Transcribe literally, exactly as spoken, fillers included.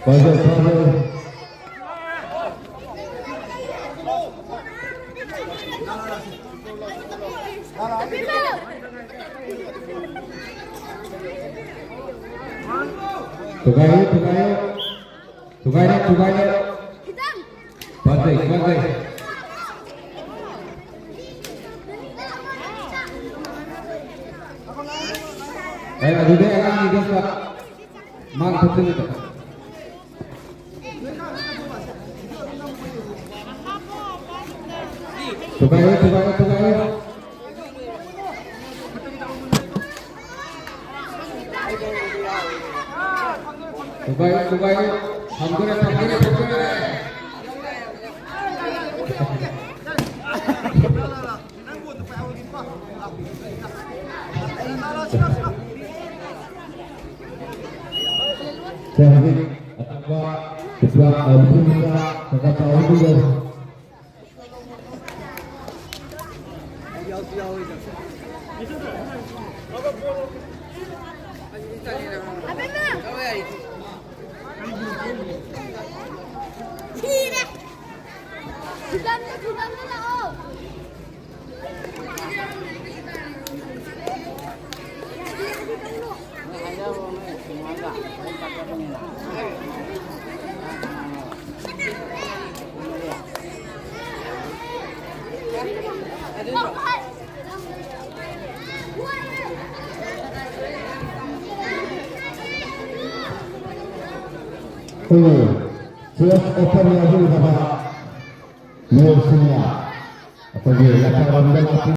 ꯐꯖꯩ, ꯐꯖꯩ꯫ ꯊꯨꯒꯥꯏꯌꯨ, ꯊꯨꯒꯥꯏꯌꯨ꯫ ꯊꯨꯒꯥꯏꯔꯦ, ꯊꯨꯒꯥꯏꯔꯦ꯫ ꯐꯖꯩ, ꯐꯖꯩ꯫ ꯑꯦ, ꯑꯗꯨꯗꯩ ꯑꯉꯥꯡꯒꯤꯗꯣ ꯑꯝꯇ ꯃꯥꯡ ꯊꯣꯛꯆꯤꯜꯂꯨꯗ꯫ ꯊꯨꯒꯥꯏꯔꯦ, ꯊꯨꯒꯥꯏꯔꯦ, ꯊꯨꯒꯥꯏꯔꯦ꯫ ꯊꯨꯒꯥꯏꯔꯦ, ꯊꯨꯒꯥꯏꯔꯦ꯫ ꯊꯝꯗꯣꯔꯦ, ꯊꯝꯗꯣꯔꯦ, ꯊꯝꯗꯣꯔꯦ꯫ ꯁꯦ, ꯍꯧꯖꯤꯛ ꯑꯇꯣꯞꯄ ꯈꯨꯠꯁꯥ, ꯑ, ꯅꯨꯄꯤ ꯃꯆꯥ ꯈꯔ ꯈꯔ ꯆꯥꯎꯍꯟꯕꯤꯌꯨ꯫ ꯊꯤꯔꯦ꯫ ꯊꯤꯒꯠꯂꯨ, ꯊꯤꯒꯠꯂꯨ ꯂꯥꯛꯑꯣ꯫ ꯎꯝ, ꯆꯦꯁ ꯑꯣꯄꯟ ꯌꯥꯎꯕꯤꯔꯕ ꯃꯤꯑꯣꯏꯁꯤꯡꯅ ꯑꯩꯈꯣꯏꯒꯤ ꯂꯩꯀꯥꯏꯔꯣꯝꯗ ꯂꯥꯛꯄꯤ꯫